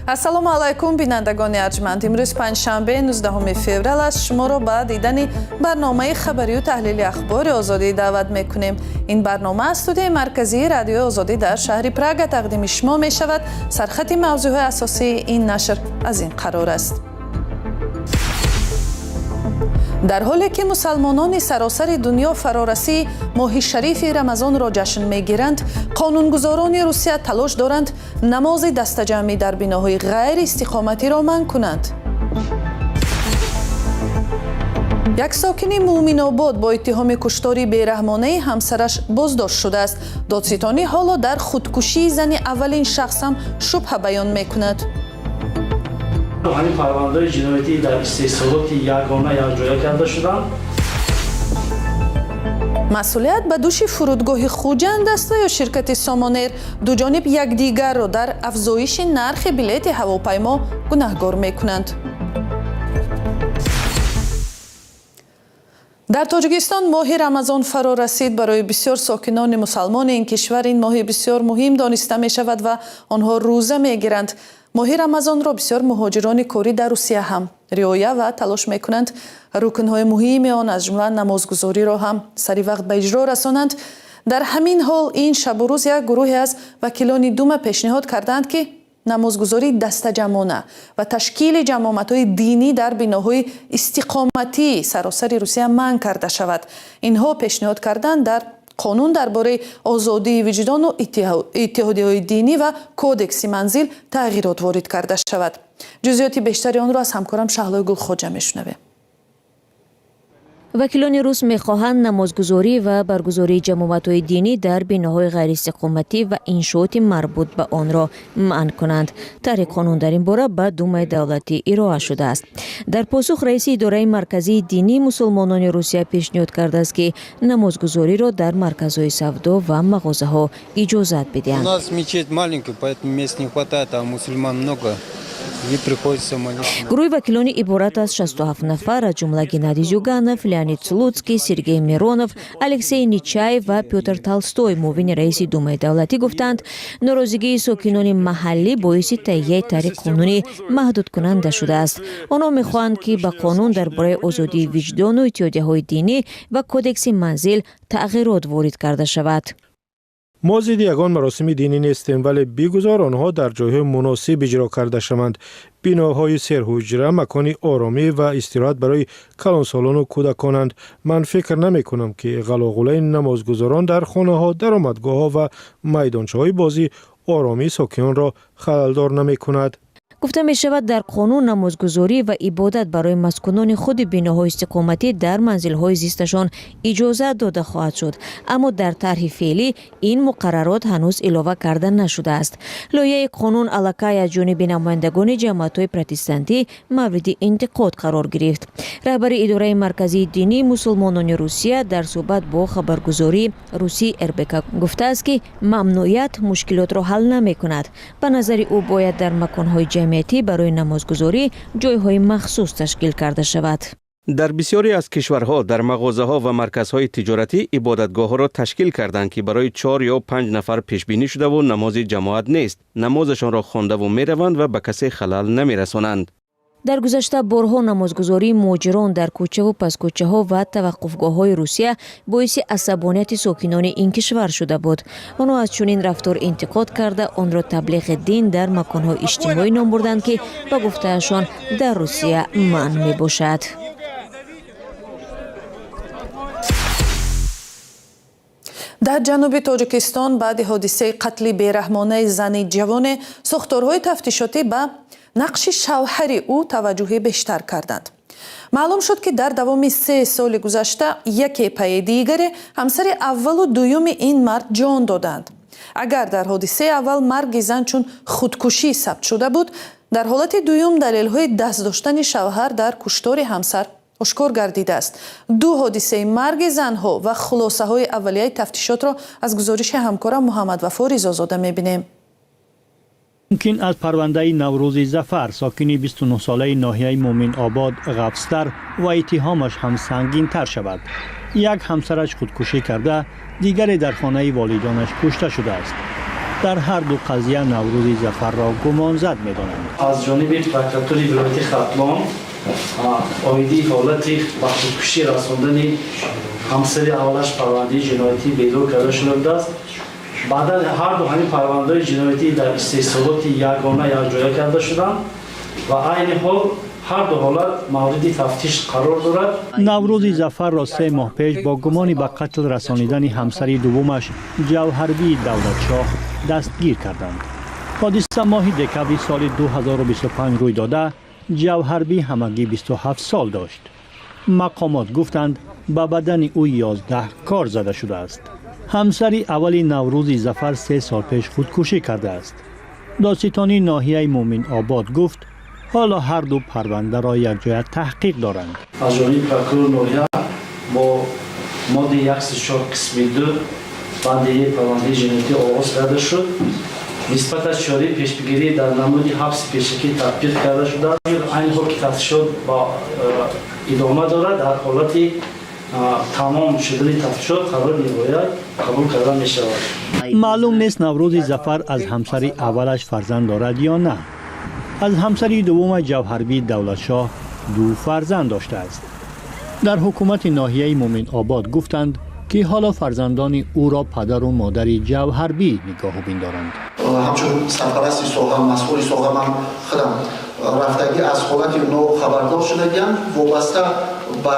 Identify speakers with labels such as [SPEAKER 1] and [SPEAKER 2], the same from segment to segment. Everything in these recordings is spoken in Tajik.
[SPEAKER 1] Ассалому алайкум, бинандагони арҷманд. Имрӯз панҷшанбе, 19 феврал аст. Шуморо ба дидани барномаи хабарию таҳлили Ахбори Озодӣ даъват мекунем. Ин барнома аз студияи марказии Радиои Озодӣ дар шаҳри Прага тақдими шумо мешавад. Сархати мавзӯъҳои асосии ин нашр аз ин қарор аст. Дар ҳоле ки мусалмонони саросари дунё фарорасии моҳи шарифи Рамазонро ҷашн мегиранд, қонунгузорони Русия талош доранд намози дастаҷамъӣ дар биноҳои ғайриистиқоматиро манъ кунанд. Як сокини Муъминобод бо иттиҳоми куштори бераҳмонаи ҳамсараш боздошт шудааст. Додситонӣ ҳоло дар худкушии зани аввалин шахс ҳам шубҳа баён мекунад.
[SPEAKER 2] Ҳамин парвандаҳои ҷиноятӣ дар истеҳсолоти ягона якҷоя карда шуданд.
[SPEAKER 1] Масъулият ба дӯши фурудгоҳи Хуҷанд аст ва ё ширкати Сомонер? Ду ҷониб якдигарро дар афзоиши нархи билети ҳавопаймо гунаҳгор мекунанд. Дар Тоҷикистон моҳи Рамазон фаро расид. Барои бисёр сокинони мусалмони ин кишвар ин моҳи бисёр муҳим дониста мешавад ва онҳо рӯза мегиранд. Моҳи Рамазонро бисёр муҳоҷирони корӣ дар Русия ҳам риоя ва талош мекунанд рукнҳои муҳими он, аз ҷумла намозгузориро ҳам сари вақт ба иҷро расонанд. Дар ҳамин ҳол ин шабу рӯз як гурӯҳе аз вакилони Дума пешниҳод карданд, ки намозгузории дастаҷамъона ва ташкили ҷамоатҳои динӣ дар биноҳои истиқоматии саросари Русия манъ карда шавад. Инҳо пешниҳод карданд, дар қонун дар бораи озодии виҷдону иттиҳодиҳои динӣ ва кодекси манзил тағйирот ворид карда шавад. Ҷузъиёти бештари онро аз ҳамкорам Шаҳлои Гулхоҷа мешунавем.
[SPEAKER 3] Вакилони рус мехоҳанд намозгузорӣ ва баргузории ҷамоатҳои динӣ дар биноҳои ғайриистиқоматӣ ва иншооти марбут ба онро манъ кунанд. Тарҳи қонун дар ин бора ба Думаи давлатӣ ироа шудааст. Дар посух раиси идораи марказии динии мусулмонони Русия пешниҳод кардааст, ки намозгузориро дар марказҳои савдо ва мағозаҳо иҷозат бидиҳанд.
[SPEAKER 4] У нас мечеть маленькая, поэтому мест не хватает, а мусульман много. И приходится молиться.
[SPEAKER 3] Гурӯҳи вакилони иборат аз 67 нафар, аз ҷумла Геннадий Зюганов, Леонид Слуцкий, Сергей Миронов, Алексей Нечаев ва Пётр Толстой, муовини раиси Думаи давлатӣ, гуфтанд, норозигии сокинони маҳаллӣ боиси таҳияи тарҳи қонунӣ маҳдудкунанда шудааст. Онҳо мехоҳанд, ки ба қонун дар бораи озодии виҷдону иттиҳодияҳои динӣ ва кодекси манзил тағйирот ворид карда шавад.
[SPEAKER 5] Мо зидди ягон маросими динӣ нестем, вале бигузор онҳо дар ҷойҳои муносиб иҷро карда шаванд. Биноҳои серҳуҷра макони оромӣ ва истироҳат барои калонсолону кӯдаконанд. Ман фикр намекунам, ки ғалоғулаи намозгузорон дар хонаҳо, даромадгоҳҳо ва майдончаҳои бозӣ оромии сокинонро халалдор намекунад.
[SPEAKER 3] Гуфта мешавад, дар қонун намозгузорӣ ва ибодат барои маскунони худи биноҳои истиқоматӣ дар манзилҳои зисташон иҷозат дода хоҳад шуд, аммо дар тарҳи феълӣ ин муқаррарот ҳанӯз илова карда нашудааст. Лоиҳаи қонун аллакай аз ҷониби намояндагони ҷамоатҳои протестантӣ мавриди интиқод қарор гирифт. Раҳбари идораи марказии динии мусулмонони Русия дар суҳбат бо хабаргузории русии РБК гуфтааст, ки мамнӯият мушкилотро ҳал намекунад. Ба назари ӯ, бояд дар маконҳои ҷамъиятӣ барои намозгузорӣ ҷойҳои махсус ташкил карда шавад.
[SPEAKER 6] Дар бисёре аз кишварҳо дар мағозаҳо ва марказҳои тиҷоратӣ ибодатгоҳҳоро ташкил карданд, ки барои чор ё панҷ нафар пешбинӣ шудаву намози ҷамоат нест. Намозашонро хондаву мераванд ва ба касе халал намерасонанд.
[SPEAKER 3] Дар гузашта борҳо намозгузории муҳоҷирон дар кӯчаву паскӯчаҳо ва таваққуфгоҳҳои Русия боиси асабонияти сокинони ин кишвар шуда буд. Онҳо аз чунин рафтор интиқод карда, онро таблиғи дин дар маконҳои иҷтимоӣ ном бурданд, ки ба гуфтаашон дар Русия манъ мебошад.
[SPEAKER 1] Дар ҷануби Тоҷикистон баъди ҳодисаи қатли бераҳмонаи зани ҷавоне сохторҳои тафтишотӣ ба нақши шавҳари ӯ таваҷҷӯҳи бештар карданд. Маълум шуд, ки дар давоми 3 соли гузашта яке пайи дигаре ҳамсари аввалу дуюми ин мард ҷон доданд. Агар дар ҳодисаи аввал марги зан чун худкушӣ сабт шуда буд, дар ҳолати дуюм далелҳои даст доштани шавҳар дар куштори ҳамсар ошкор гардидааст. Ду ҳодисаи марги занҳо ва хулосаҳои аввалияи тафтишотро аз гузориши ҳамкорам Муҳаммадвафо Ризозода мебинем.
[SPEAKER 2] Мумкин аз парвандаи Наврӯзи Зафар, сокини 29-солаи ноҳияи Муъминобод, ғафзтар ва иттиҳомаш ҳам сангинтар шавад. Як ҳамсараш худкушӣ карда, дигаре дар хонаи волидонаш кушта шудааст. Дар ҳар ду қазия Наврӯзи Зафарро гумонзад медонанд.
[SPEAKER 7] Аз ҷониби прокуратураи вилояти Хатлон оиди ҳолати ба худкушӣ расондани ҳамсари аввалаш парвандаи ҷиноятӣ бедор карда шуда будааст. Баъдан ҳар ду ҳамин парвандаҳои ҷиноятӣ дар истеҳсолоти ягона якҷоя карда шуданд ва айни ҳол ҳар ду ҳолат мавриди тафтиш қарор дорад.
[SPEAKER 2] Наврӯзи Зафарро 3 моҳ пеш бо гумони ба қатл расонидани ҳамсари дуввумаш Ҷавҳарбии Давлатшоҳ дастгир карданд. Ҳодиса моҳи декабри соли 2025 рӯй дода. Ҷавҳарбӣ ҳамагӣ 27 сол дошт. Мақомот гуфтанд, ба бадани ӯ 11 кор зада шудааст. Ҳамсари аввали Наврӯзи Зафар 3 сол пеш худкушӣ кардааст. Додситонии ноҳияи Муъминобод гуфт, ҳоло ҳар ду парвандаро якҷоя таҳқиқ доранд.
[SPEAKER 7] Аз ҷониби прокурори ноҳия бо моддаи 134 қисми 2 банди е парвандаи ҷиноятӣ оғоз карда шуд. Нисбаташ чораи пешбигирӣ дар намуди ҳабси пешакӣ татбиқ карда шудааст. Айни ҳол ки тафтишот ба идома дорад, дар ҳолати тамом шудани тафтишот қарори ниҳоя қабул карда мешавад.
[SPEAKER 2] Маълум нест, Наврӯзи Зафар аз ҳамсари аввалаш фарзанд дорад ё на. Аз ҳамсари дуввума Ҷавҳарбӣ Давлатшоҳ ду фарзанд доштааст. Дар ҳукумати ноҳияи Муъминобод гуфтанд, ки ҳоло фарзандони ӯро падару модари Ҷавҳарбӣ нигоҳубин доранд.
[SPEAKER 8] Ҳамчун сарпарасти соҳа, масъули соҳа, ман худам рафтагӣ, аз ҳолати онҳо хабардор шудагиам. Вобаста ба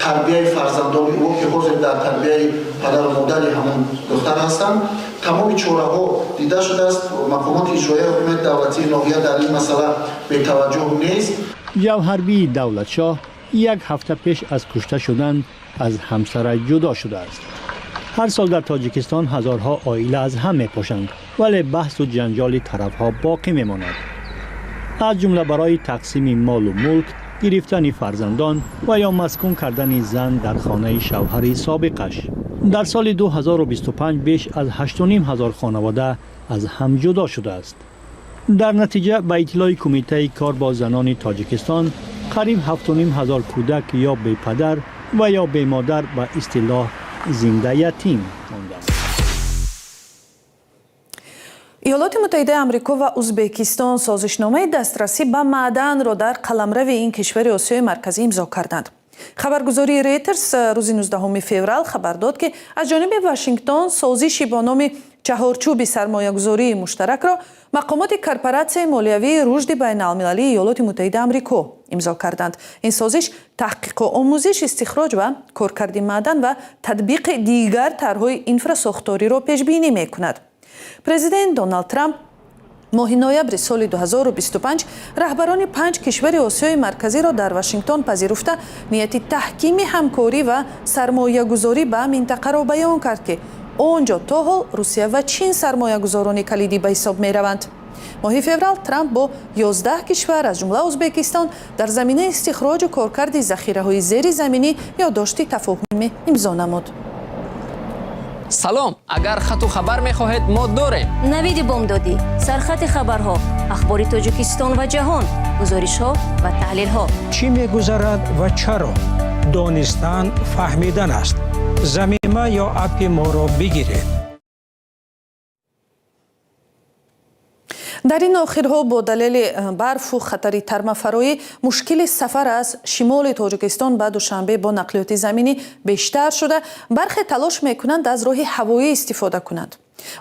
[SPEAKER 8] тарбияи фарзандони ӯ, ки ҳозир дар тарбияи падару модари ҳамон духтар ҳастанд, тамоми чораҳо дида шудааст. Мақомоти иҷроияи ҳукумати давлатии ноҳия дар ин масъала бетаваҷҷӯҳ нест.
[SPEAKER 2] Ҷавҳарбии Давлатшоҳ як ҳафта пеш аз кушта шудан аз ҳамсараш ҷудо шудааст. Ҳар сол дар Тоҷикистон ҳазорҳо оила аз ҳам мепошанд, вале баҳсу ҷанҷоли тарафҳо боқӣ мемонад, аз ҷумла барои тақсими молу мулк, гирифтани фарзандон ва ё маскун кардани зан дар хонаи шавҳари собиқаш. Дар соли 2025 беш аз 8,5 ҳазор хонавода аз ҳам ҷудо шудааст. Дар натиҷа, ба иттилои Кумитаи кор бо занони Тоҷикистон, қариб 7,5 ҳазор кӯдак ё бепадар ва ё бемодар, ба истилоҳ зинда ятим мондааст.
[SPEAKER 1] Иёлоти Муттаҳидаи Амрико ва Узбекистон созишномаи дастрасӣ ба маъданро дар қаламрави ин кишвари Осиёи Марказӣ имзо карданд. Хабаргузории Рейтерс рӯзи 19 феврал хабар дод, ки аз ҷониби Вашингтон созиши бо номи Чаҳорчӯби сармоягузории муштаракро мақомоти Корпоратсияи молиявии рушди байналмилалии Иёлоти Муттаҳидаи Амрико имзо карданд. Ин созиш таҳқиқу омӯзиш, истихроҷ ва коркарди маъдан ва татбиқи дигар тарҳҳои инфрасохториро пешбинӣ мекунад. Президент Доналд Трамп моҳи ноябри соли 2025 раҳбарони панҷ кишвари Осиёи Марказиро дар Вашингтон пазируфта, нияти таҳкими ҳамкорӣ ва сармоягузорӣ ба минтақаро баён кард, ки он ҷо то ҳол Русия ва Чин сармоягузорони калидӣ ба ҳисоб мераванд. Моҳи феврал Трамп бо 11 кишвар, аз ҷумла Узбекистон, дар заминаи истихроҷу коркарди захираҳои зеризаминӣ ёддошти тафоҳуме имзо намуд.
[SPEAKER 9] Салом, агар хату хабар мехоҳед, мо дорем.
[SPEAKER 3] Навиди бомдодӣ, сархати хабарҳо, ахбори Тоҷикистон ва ҷаҳон, гузоришҳо ва таҳлилҳо.
[SPEAKER 10] Чӣ мегузарад ва чаро? Донистан фаҳмидан аст. Замима ё аппи моро бигиред.
[SPEAKER 1] Дар ин охирҳо бо далели барфу хатари тармафароӣ мушкили сафар аз шимоли Тоҷикистон ба Душанбе бо нақлиёти заминӣ бештар шуда, бархе талош мекунанд аз роҳи ҳавоӣ истифода кунанд.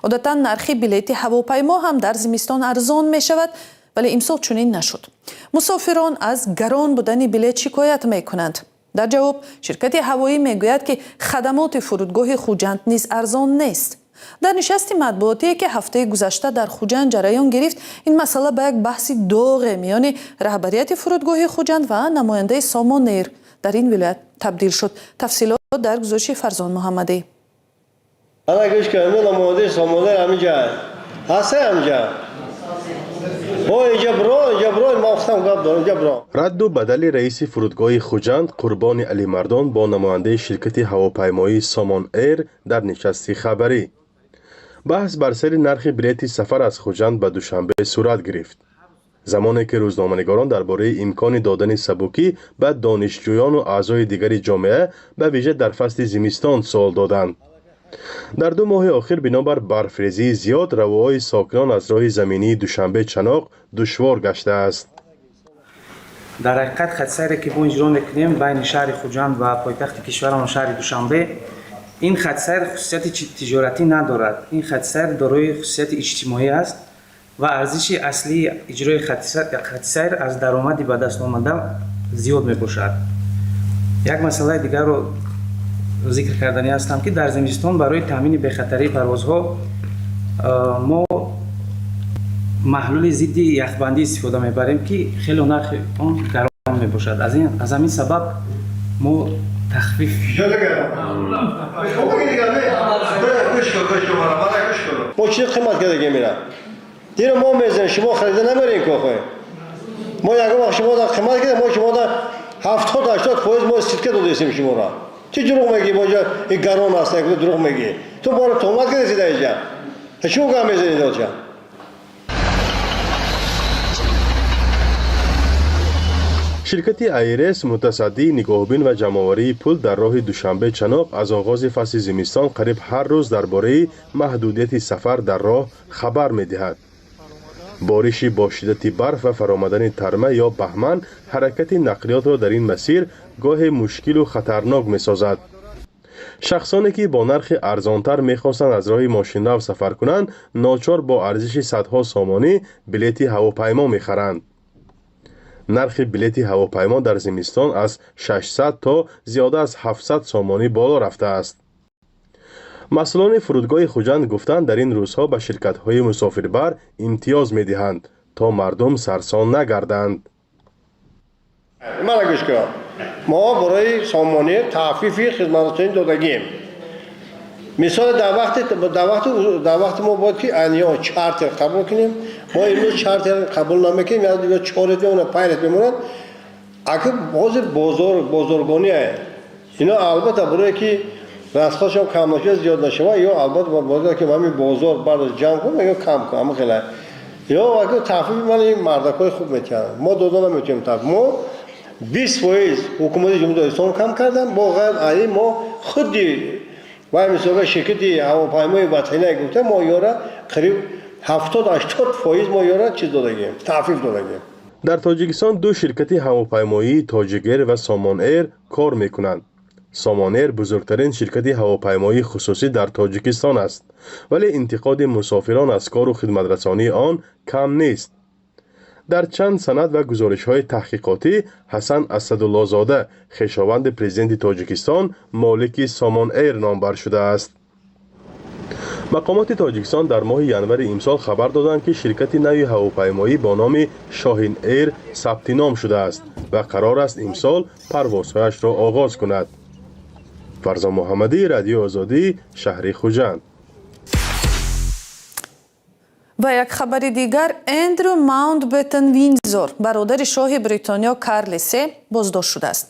[SPEAKER 1] Одатан нархи билети ҳавопаймо ҳам дар зимистон арзон мешавад, вале имсол чунин нашуд. Мусофирон аз гарон будани билет шикоят мекунанд. Дар ҷавоб ширкати ҳавоӣ мегӯяд, ки хадамоти фурудгоҳи Хуҷанд низ арзон нест. Дар нишасти матбуотие, ки ҳафтаи гузашта дар Хуҷанд ҷараён гирифт, ин масъала ба як баҳси доғе миёни раҳбарияти фурудгоҳи Хуҷанд ва намояндаи Сомон Эйр дар ин вилоят табдил шуд. Тафсилот дар гузориши Фарзон Муҳаммадӣ.
[SPEAKER 11] Ана, гӯш кун, намояндаи Сомон Эйр ҳаминҷа ҳаста, ҳаминҷа. Бо инҷа бро, инҷа бро, ман худам гап дорам, инҷа бро.
[SPEAKER 12] Радду бадали раиси фурудгоҳи Хуҷанд Қурбони Алимардон бо намояндаи ширкати ҳавопаймоии Сомон Эйр дар нишасти хабарӣ. Баҳс бар сари нархи билети сафар аз Хуҷанд ба Душанбе сурат гирифт, замоне ки рӯзноманигорон дар бораи имкони додани сабукӣ ба донишҷӯёну аъзои дигари ҷомеа, ба вижа дар фасли зимистон, суол доданд. Дар 2 моҳи охир бинобар барфрезии зиёд равоҳои сокинон аз роҳи заминии Душанбе-Чаноқ душвор гаштааст.
[SPEAKER 13] Дар ҳақиқат хатсайре ки мо иҷро мекунем байни шаҳри Хуҷанд ва пойтахти кишварамон шаҳри Душанбе, ин хатсайр хусусияти тиҷоратӣ надорад. Ин хатсайр дорои хусусияти иҷтимоӣ аст ва арзиши аслии иҷрои хатсайр аз даромади ба даст омада зиёд мебошад. Як масъалаи дигарро зикр карданӣ ҳастам, ки дар зимистон барои таъмини бехатарии парвозҳо мо маҳлули зидди яхбандӣ истифода мебарем, ки хеле нархи он гарон мебошад. Аз ҳамин сабаб мо тахфиф.
[SPEAKER 11] Мо чӣ қимат кардагӣ мера? Дина мо мезанем, шумо харида намерем кохе. Мо ягон вақт шумо қимат кардем, мо шумо 70-80% мо скидка додесем шуморо. Чӣ дурӯғ мегӣ? Мо ҷа ин гарон аст, як дурӯғ мегӣ. Ту моро туҳмат кардеси дар инҷа. Чӣ гап мезанӣ доча?
[SPEAKER 12] Ширкати АйРС мутасаддии нигоҳубин ва ҷамъоварии пул дар роҳи Душанбе-Чаноқ аз оғози фасли зимистон қариб ҳар рӯз дар бораи маҳдудияти сафар дар роҳ хабар медиҳад. Бориши бо шиддати барф ва фаромадани тарма ё баҳман ҳаракати нақлиётро дар ин масир гоҳе мушкилу хатарнок месозад. Шахсоне ки бо нархи арзонтар мехостанд аз роҳи мошинрав сафар кунанд, ночор бо арзиши садҳо сомонӣ билети ҳавопаймо мехаранд. Нархи билети ҳавопаймо дар зимистон аз 600 то зиёда аз 700 сомонӣ боло рафтааст. Масъулони фурудгоҳи Хуҷанд гуфтанд, дар ин рӯзҳо ба ширкатҳои мусофирбар имтиёз медиҳанд, то мардум сарсон нагарданд.
[SPEAKER 11] Мана гӯш кун, мо барои сомонӣ таъфифи хизматрасонӣ додагием. Мисол, дар вақти мо бояд ки ё чартер қабул кунем, мо имрӯз чартер қабул намекунем, ё 4 рет мемонад, 5 рет мемонад. Аки ҳозир бозоргоние ино албатта барое ки расходшон кам нашава, зиёд нашава, ё албатта бояд ки ҳамин бозор бардошт ҷамъ кун ё кам кун, ҳамин хела. Ё аки таъфифи ман ин мардакҳои хуб метиҳанд, мо дода наметавонем таъфиф. Мо 20% ҳукумати Ҷумҳурии Тоҷикистон кам кардам, бо ғайр аз ин мо худи вай мисолга ширкати ҳавопаймои ватанӣ гуфта, мо ёра қариб 70-80% мо ёра чиз додагием, таъфиф додагием.
[SPEAKER 12] Дар Тоҷикистон ду ширкати ҳавопаймоии Тоҷикэр ва Сомон-Эйр кор мекунанд. Сомон-Эйр бузургтарин ширкати ҳавопаймоии хусусӣ дар Тоҷикистон аст, вале интиқоди мусофирон аз кору хидматрасонии он кам нест. Дар чанд санад ва гузоришҳои таҳқиқотӣ Ҳасан Асадуллозода, хешованди президенти Тоҷикистон, молики Сомон-Эйр номбар шудааст. Мақомоти Тоҷикистон дар моҳи январи имсол хабар доданд, ки ширкати нави ҳавопаймоӣ бо номи Шоҳин Эйр сабти ном шудааст ва қарор аст имсол парвозҳояшро оғоз кунад. Фарзон Муҳаммадӣ, Радиои Озодӣ, шаҳри Хуҷанд.
[SPEAKER 1] Ва як хабари дигар, Эндрю Маунтбеттен Виндзор, бародари шоҳи Бритониё Карли Се, боздошт шудааст.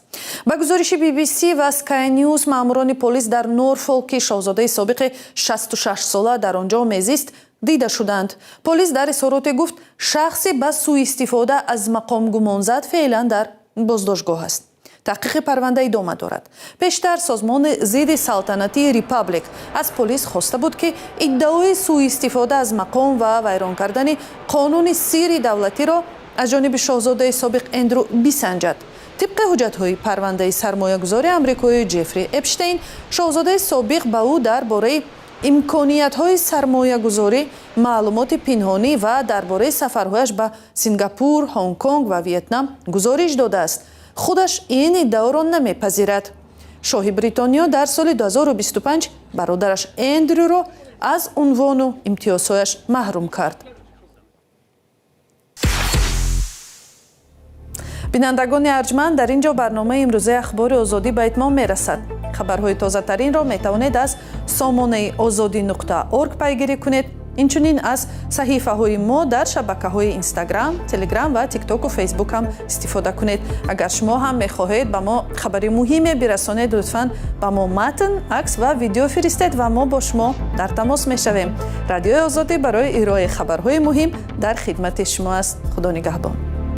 [SPEAKER 1] Ба гузориши BBC ва Sky News, маъмурони полис дар Норфолк, ки шоҳзодаи собиқи 66-сола дар он ҷо мезист, дида шуданд. Полис дар изҳороте гуфт, шахсе ба сӯистифода аз мақом гумонзад феълан дар боздоштгоҳ аст. Таҳқиқи парванда идома дорад. Пештар созмони зидди салтанатии Репаблик аз полис хоста буд, ки иддаои сӯистифода аз мақом ва вайрон кардани қонуни сирри давлатиро аз ҷониби шоҳзодаи собиқ Эндрю бисанҷад. Тибқи ҳуҷҷатҳои парвандаи сармоягузори амрикои Ҷеффри Эпштейн, шоҳзодаи собиқ ба ӯ дар бораи имкониятҳои сармоягузорӣ маълумоти пинҳонӣ ва дар бораи сафарҳояш ба Сингапур, Ҳонгконг ва Вьетнам гузориш додааст. Худаш ин иддаоро намепазирад. Шоҳи Бритониё дар соли 2025 бародараш Эндрюро аз унвону имтиёзҳояш маҳрум кард. Бинандагони арҷманд, дар ин ҷо барномаи имрӯзаи Ахбори Озодӣ ба итмом мерасад. Хабарҳои тозатаринро метавонед аз сомонаи озодӣ.орг пайгирӣ кунед. Инчунин аз саҳифаҳои мо дар шабакаҳои Инстаграм, Телеграм ва Тиктоку Фейсбук ҳам истифода кунед. Агар шумо ҳам мехоҳед ба мо хабари муҳиме бирасонед, лутфан ба мо матн, акс ва видео фиристед ва мо бо шумо дар тамос мешавем. Радиои Озодӣ барои ироаи хабарҳои муҳим дар хидмати шумо аст. Худо нигаҳбон.